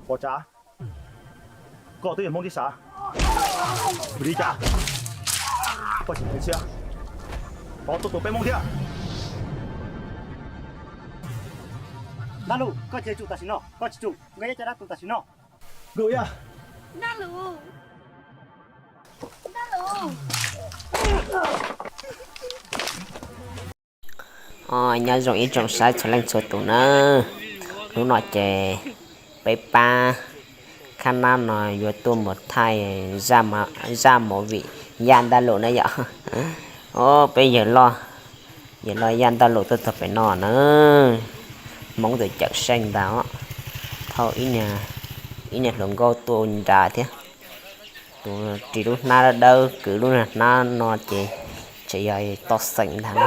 Pov Tsav, koj twb yog Hmoob tib sav, vim li cas koj tsis hais tshiab, pov tuaj tua peb Hmoob thiab? Nab Lus, koj cia li tsum tam sim no, koj tsis tsum, nkawd yuav coj dab tus tam sim no. Nkawd yuav Nyob zoo ib tsoom saib txhua leej txhua tus nawb. Hnub no ces peb pab khab nab no yuav tuaj mus thaij zaj movie Yaj Ntaj Lus na yom. Peb yawg loj, yawg loj Yaj Ntaj Lus tuaj txog pem no na. Hmoob tus cawm seej ntag os. Thauj ib niag hluas nkauj tuaj nrad thiab. Tus ris lub hnab dawb dawb kwv lub hnab no ces tseem yog toj xeem ntag.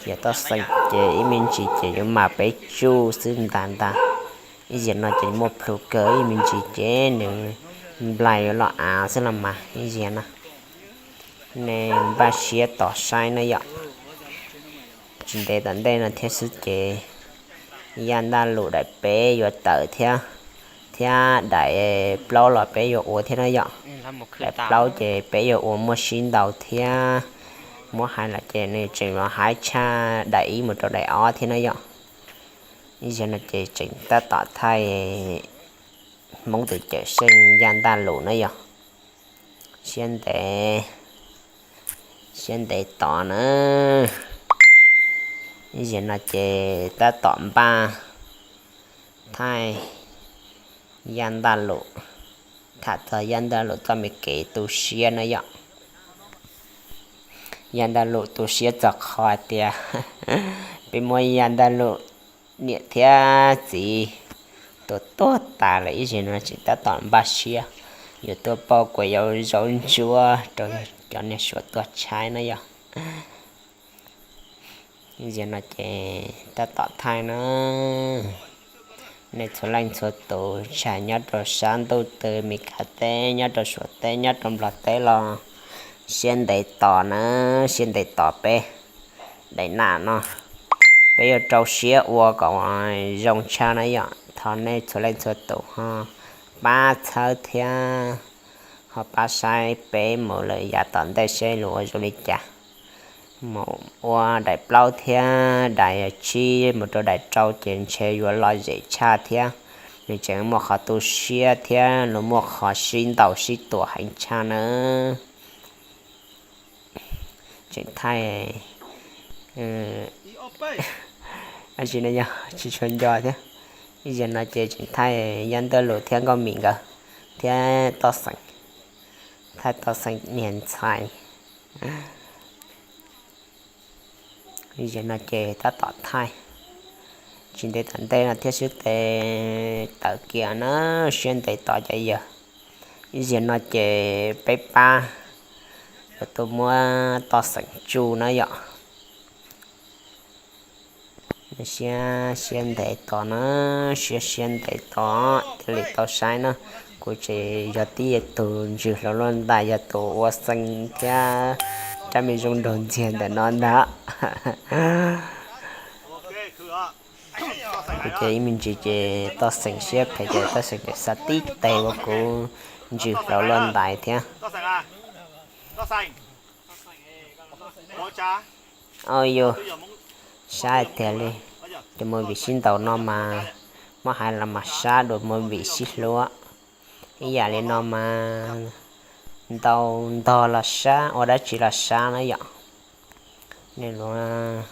Yog toj xeem ces ib me ntsis ces yuav mam peb tsuj xwb ntag ntag. Ib zaug no ces muaj plhus kawg, ib me ntsis ces nws nplaig yuav los av xwb los mas ib zaug no. Nej npaj siab tos saib na yom. Tsis ntev tom ntej no thiab xwb ces Yaj Ntaj Lus daim peb yuav tawm thiab, thiab daim plaub los peb yuav ua thiab na yom. Daim plaub ces peb yuav ua muaj sib ntaus thiab, muab hais los ces nws tseem los haib tshaj daim ib mus rau daim ob thiab na yom. Ib zaug no ces tseem tab tom thaij Hmoob tus cawm seej Yaj Ntaj Lus na yom. Siab ntev, siab ntev tos na. Ib zaug no ces tab tom npaj thaij Yaj Ntaj Lus, tham txog Yaj Ntaj Lus txoj me kev tu siab na yom. Yaj Ntaj Lus tu siab txog qhov tias peb muab Yaj Ntaj Lus niam thiab txiv tua tuag tas lawm, ib zaug no tseem tab tom npaj siab yuav tuaj pauj kuas yau zaub ntsuab rau cov niag suav tuag tshaib na yom. Ib zaug no ces tab tom thaij na. Nej txhua leej txhua tus tshaj nyob rau sab ntuj tw Mes Kas teb, nyob rau Suav teb, nyob rau Nplog teb los siab ntev tos na, siab ntev tos peb daim nam no. Peb yuav rau siab ua kom zoo tshaj na yom. Thov nej txhua leej txhua tus ho pab txhawb thiab ho pab saib peb mus lawm yav tom ntej seb luag ua zoo li cas. Mus ua daim plaub thiab daim tsib mus rau daim rau ces ntshe yuav lom zem tshaj thiab, nws tseem muaj qhov tu siab thiab luag muaj qhov sib ntaus sib tua heev tshaj nawb. Tseem thaij, tsis tshua nco thiab. Ib zaug no ces tseem thaij Yaj Ntaj Lus thiab Nkauj Mim nkawd thiab Toj Xeem, thaij Toj Xeem niag ntxhais. Ib zaug no ces tab tom thaij, tsis ntev tom ntej no thiab xwb ces tawm kiag na, siab ntev tos cov yawg. Ib zaug no ces peb pab yuav tuaj muab Toj Xeem tsuj na yom. Siab, siab ntev tos na, siab siab ntev tos thiaj li tau saib na. Kuv tseem yog tib tug ntsws hluas luaj ntais, yog tus ua xeem thiab rab me zoo nraug ntxiag ntawm no ntag. Kuv ces ib me ntsis ces Toj Xeem siab phem ces Toj Xeem ces xa tib teg ua kuv ntsws hluas luaj ntais thiab. Au yus, sab hais tiag li. Cov movie sib ntaus no mas muab hais los mas sab dua movie sib hlub. Ib yam li no mas ntau ntog los sab, ua dab tsi los sab na yom. Nej luag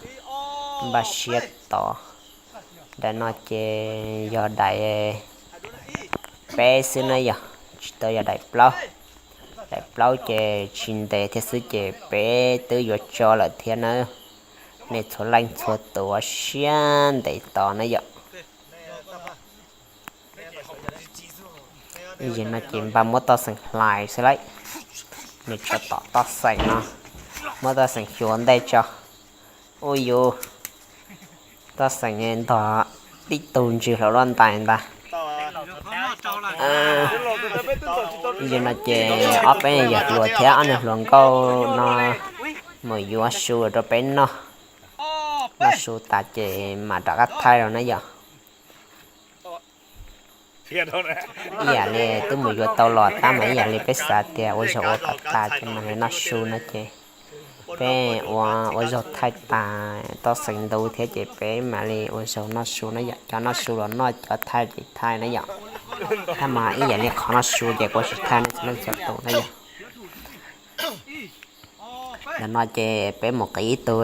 npaj siab tos. Daim no ces yog daim peb xwb na yom, tsis tau yog daim plaub. Daim plaub ces tsis ntev thiab xwb ces peb twb yuav tso lawm thiab nawb. Nej txhua leej txhua tus siab ntev tos na yom. Ib zaug no ces npaj muab Toj Xeem hlais xwb lauj. Nws tso tom Toj Xeem no, muab Toj Xeem xyuas ntej tso. Ua yus, Toj Xeem ntog tib tug ntsws hluas luaj ntais ntag. Ib zaug no ces ob peb yawg hluas thiab ob niag hluas nkauj no mus yuav su rau peb noj. Noj su tas ces mam rov qab thaij los na yom. Ib yam li twb mus yuav tau los tab mas ib yam li peb xav tias ua zaug ua kom tas ces mam li noj su no ces peb ua ua zaug thaij tas toj xeem ntu thiab ces peb mam li ua zaug noj su na yom, cov noj su los noj, cov thaij ces thaij na yom. Tab mas ib yam li qhov noj su ces kuv tsis thaij nej txhua leej txhua tus na yom. Ntawm no ces peb mus qiv ib tug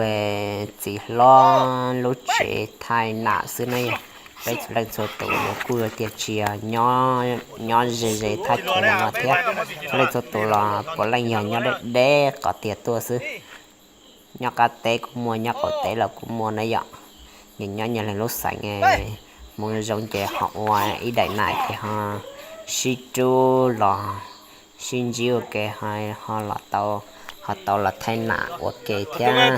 txiv hlob lub tsev thaij nam xwb na yom. Peb txhua leej txhua tus los kuj yog tiag tsis yog nyob ze ze thaj chaw ntawm no thiab, txhua leej txhua tus los puav leej yog nyob deb deb qhov tiag tuaj xwb. Nyob qab teb kuj muaj, nyob qaum teb los kuj muaj na yom. Nyias nyob nyias leej lub xeem, hmoov zoo ces ho ua ib daim nam ces ho sib rub los sib ntsib ua ke, ho los tau, ho tau los thaij nam ua ke thiab,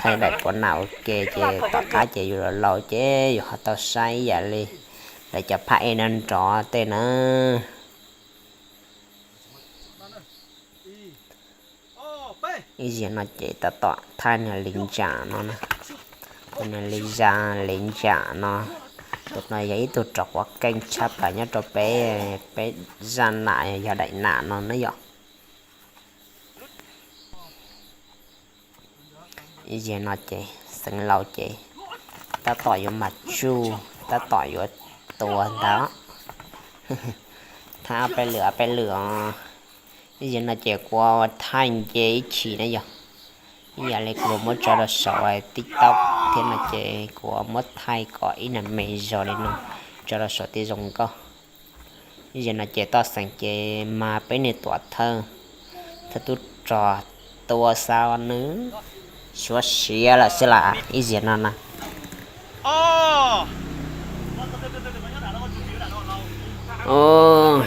thaij daim puav nam ua ke ces tom qab ces yus los laus ces yus ho tau saib ib yam li lawv cov phaj ej nrov tej na. Ib zaug no ces tab tom thaij niag li ntsam no na, tus niag li zaj li ntsam no. Tus no yog ib tug rov quav keej tshaj plaws nyob rau peb, peb zaj nam yog daim nam no na yom. Ib zaug no ces xeev laus ces tab tom yuav mas tsuj, tab tom yuav tua ntag. Thaij ob peb lwm ob peb lwm os. Ib zaug no ces kuv thaij nce ib chim na yom. Ib yam li kuv muab tso rau saum TikTok thiab no ces kuv muab thaij kom ib niag me zog li no tso rau saum tej zoo nkauj. Ib zaug no ces toj xeem ces mas peb niag tuam thawj, thawj tub rog tua xa nws suav siav lawm xwb las ib zaug no na.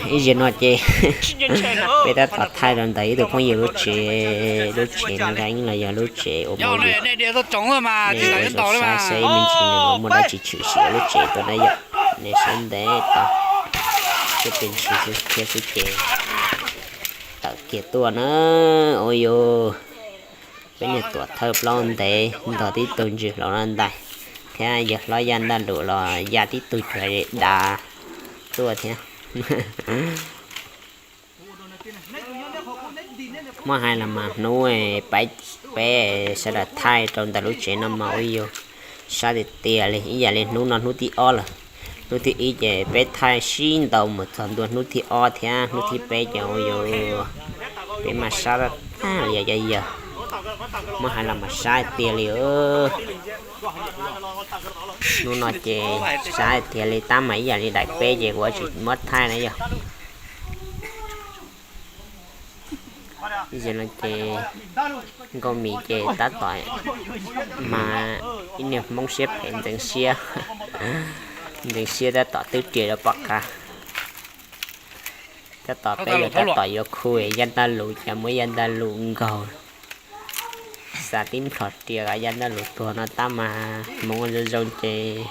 Ib zaug no ces peb tab tom thaij rau ntawm ib tug phooj ywg lub tsev, lub tsev nkeeb los yog lub tsev ua movie, nej ua saib saib me ntsis nws muaj dab tsi tshwm sim lub tsev tuaj na yom. Nej saib ntev tau, saib pes ntsis xwb thiab xwb ces tawm kiag tuaj na. Ua yus, peb niag tuam thawj plaub ntev ntog tib tug ntswg hlau no ntais, thiab yawg hlob Yaj Ntaj Lus los ya tib tug cuag dav tuaj thiab. Muab hais los mas hnub peb sawv daws thaij rau ntawm lub tsev no mas ua yus sab tiag tiag li, ib yam li hnub no hnub thib ob lawm. Hnub thib ib ces peb thaij sib ntaus mus txog ntua hnub thib ob thiab hnub thib peb ces ua yus, peb mas sab tag li yog cov yawg. Muab hais los mas sab tiag li. Hnub no ces sab tiag li tab mas ib yam li daim peb ces kuv tsis muab thaij na yom. Ib zaug no ces nkauj mis ces tab tom mas ib niag Hmoob siab phem ntxeev siab, ntxeev siab tab tom twb riam rau pom qab. Tab tom peb yuav tab tom yuav khu Yaj Ntaj Lus ces muab Yaj Ntaj Lus nkaug, xav tib nplhos riam kom Yaj Ntaj Lus tuag no tab mas hmoov zoo zoo ces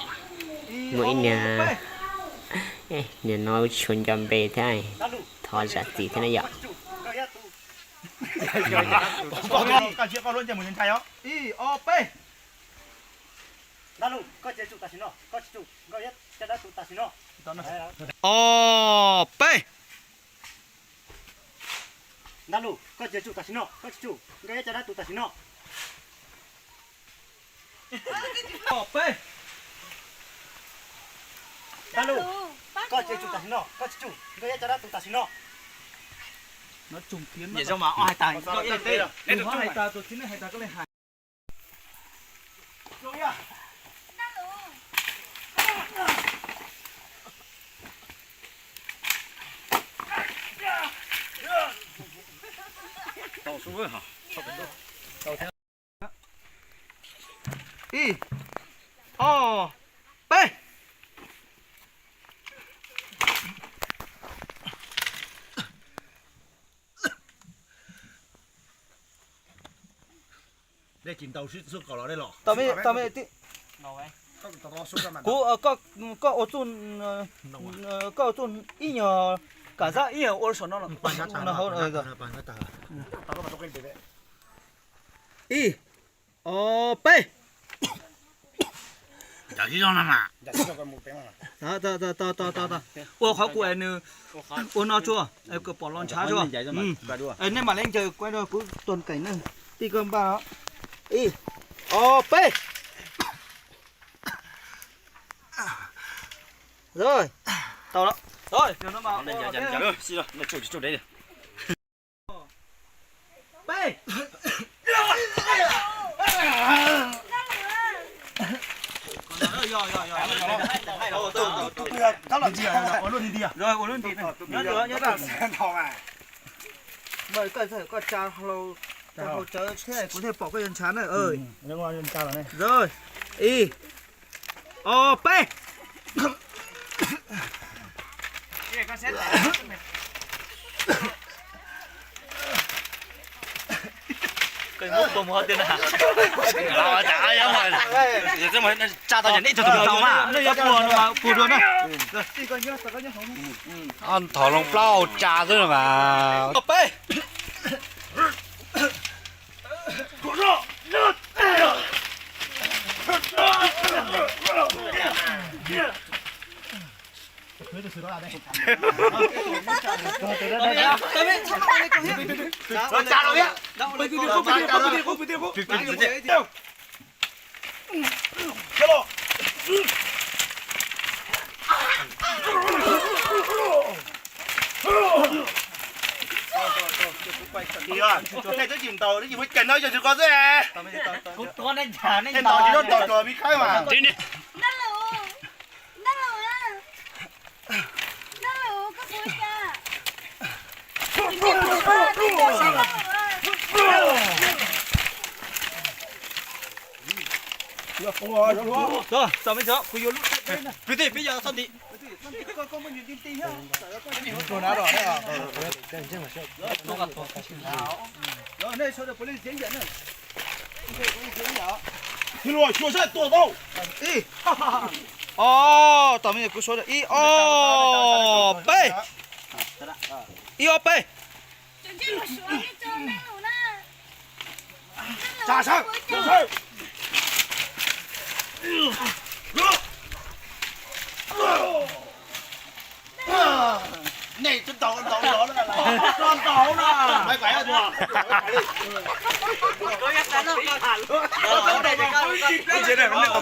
muaj ib niag, niag no tsis tshua nco npe thiab, thov zam txim thiab na yom. Ob peb. Ntaj Lus, koj tsis tsum tam sim no, koj tsis tsum, nkauj Yaj coj dab tus tam sim no. Ob peb. Ntaj Lus, koj tsis tsum tam sim no, koj tsis tsum, nkauj Yaj coj dab tus tam sim no. Ib, ob, peb. Kuv, koj ua txuj, koj ua txuj ib nyuag kam xab ib nyuag ua saum no. Ib, ob, peb. Ua qhov kuv es nws ua no tsuag, kom pom los ntshav tsuag. Nej mam li ncaws kuv tus keem na. Tij koj npaj os. Ib, ob, peb. Tau lawm. Peb. Ua lub nti, nyob, nyob, nyob. Koj tsa hlau, tsa hlau tsawv thiab kuv thiaj pom koj yuav ntshav na. Ib, ob, peb. Tsa tau nej tus tau mas, nej yuav puag no mas puag dua na. Thov loo plaub tsa xwb no mas. Peb. Twb tsis ntaus, twb tsis muaj ceem no, yog tsis koj xwb. Ntaus tsis tau, tsuas mi khaib mas. Peb tej peb yog txhob nti. Ib, ob, tom me kuv suav ib, ob, peb. Ib, ob, peb. Nej twb ntaus ntaus ntaus ntaus na.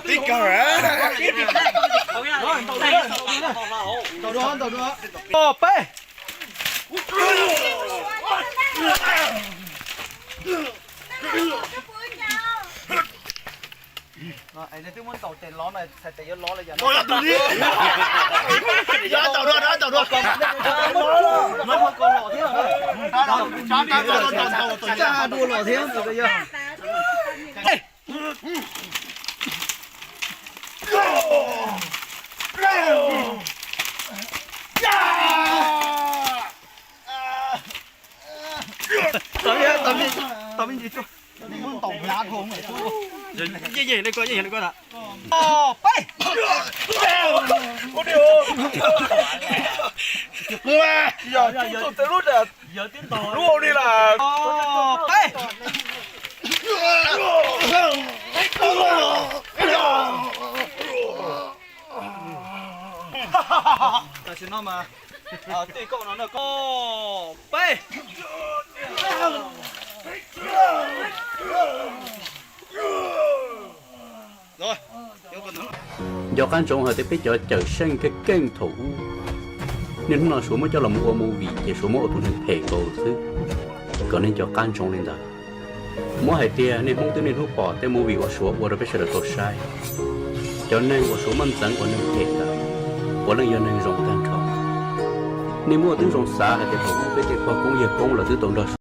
Tib kawg. Ob, peb. Es nej twb muab ntaus tes lov na, txhais tes yuav lov los yog no. Ntaus dua, ntaus dua. Tsa dua los thiab. Tau me ntsis tsuag. Yeej yeej li ko, yeej yeej li ko na. Peb. Yog tib tug tej lub, lub ua li las. Peb. Tam sim no mas tij koj no na, koj peb. Nco qab ntsoov hais tias peb cov cawm seej keej keej thaum ub, niaj hnub no Suav muab coj los mus ua movie ces Suav muab ua tus neeg phem nkaus xwb, kom nej nco qab ntsoov li ntawd. Muab hais tias nej Hmoob twb niaj hnub pom tej movie uas Suav ua rau peb sawv daws tau saib, cov neeg uas Suav muab ntxeev ua neeg phem ntawd puav leej yog neeg zoo tag nrho. Nej muaj tub zoo xav hais tias thaum ub peb tej pog koob yawg koob los twb tau nrog